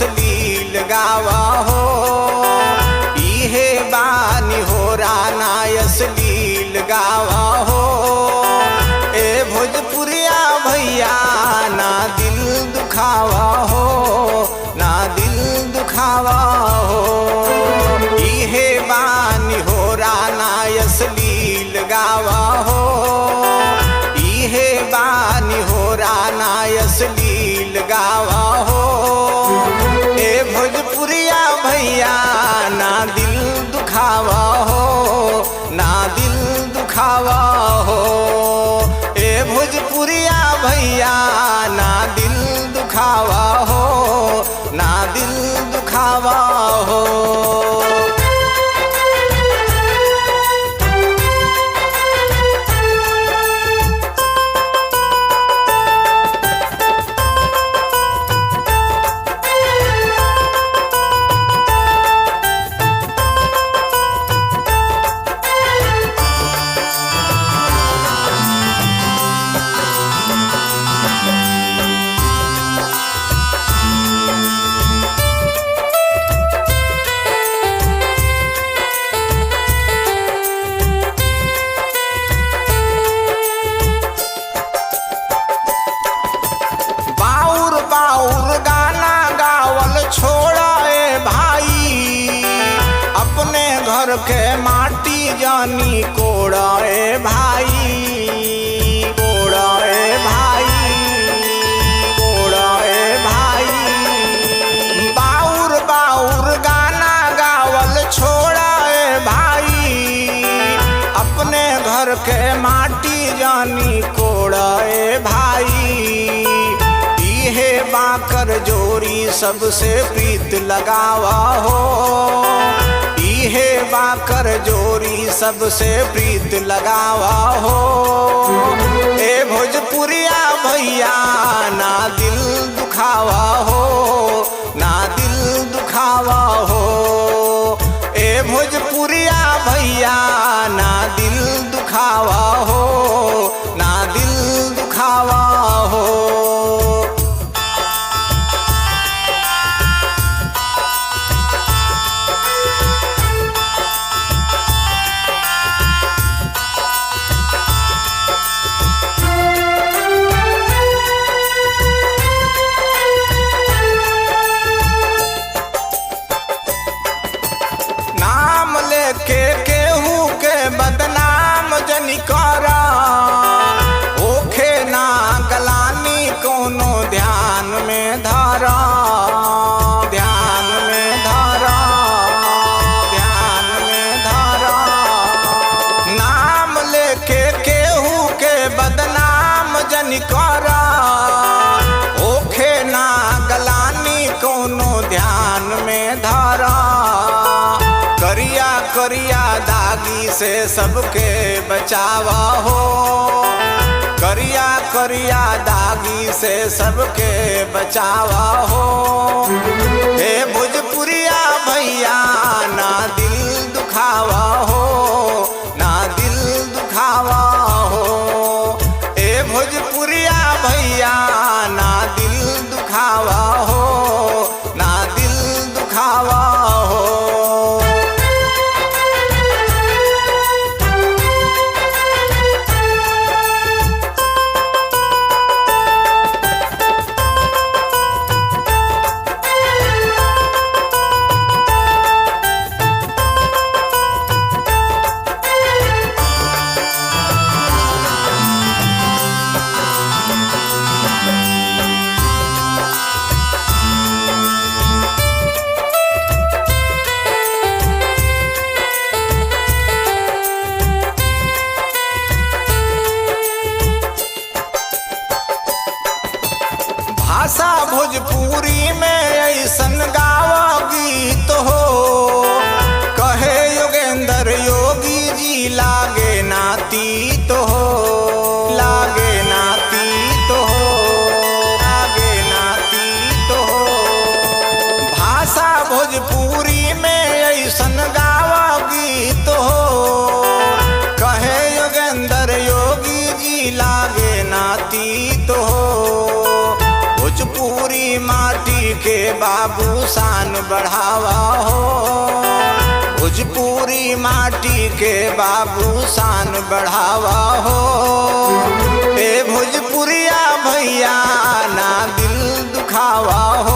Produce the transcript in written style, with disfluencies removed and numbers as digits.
अश्लील गावा हो। इहे बानी हो राना अश्लील गावा हो। ए भोजपुरिया भैया ना दिल दुखावा हो, ना दिल दुखावा हो। इहे बानी हो राना अश्लील गावा हो। इहे बानी हो राना अश्लील गावा हो। ए भोजपुरिया भैया ना दिल दुखावा हो, ना दिल दुखावा हो। ए भोजपुरिया भैया ना दिल दुखावा हो, ना दिल दुखावा हो। बाउर बाउर गाना गावल छोड़ा ए भाई, अपने घर के माटी जानी कोड़ा ए भाई, कोड़ा ए भाई, कोड़ा ए भाई। बाउर बाउर गाना गावल छोड़ा ए भाई, अपने घर के माटी जानी कोड़ा ए भाई। इहे बाकर जोरी सबसे प्रीत लगावा हो। इहे बाकर जोरी सबसे प्रीत लगावा हो। ए भोजपुरिया भैया ना दिल दुखावा हो, ना दिल दुखावा हो। ए भोजपुरिया भैया ना दिल दुखावा हो, ना दिल दुखावा हो। नाम लेके केहू के बदनाम जनी करा, ओखे ना गलानी कोनो ध्यान में धरा, ध्यान में धरा, ध्यान में धरा। नाम लेके केहू के बदनाम जनी करा, ओखे ना गलानी कोनो ध्यान में धरा। करिया करिया दागी से सबके बचावा हो। करिया करिया दागी से सबके बचावा हो। हे भोजपुरिया भैया ना दिल दुखावा हो, ना दिल दुखावा हो। ए भोजपुरिया भैया ना दिल दुखावा हो, ना दिल दुखावा हो। भाषा भोजपुरी में ऐसन गावा गीत हो। कहे योगेंद्र योगी जी लागे नाती तो हो, लागे नाती तो हो, लागे नाती तो हो। भाषा भोजपुरी में ऐसन गावा गीत हो। कहे योगेंद्र योगी जी लागे नाती तो हो। भोजपुरी माटी के बा बाबू शान बढ़ावा हो। भोजपुरी। भोजपुरी माटी के बाबू शान बढ़ावा हो। ए भोजपुरिया भैया ना दिल दुखावा हो।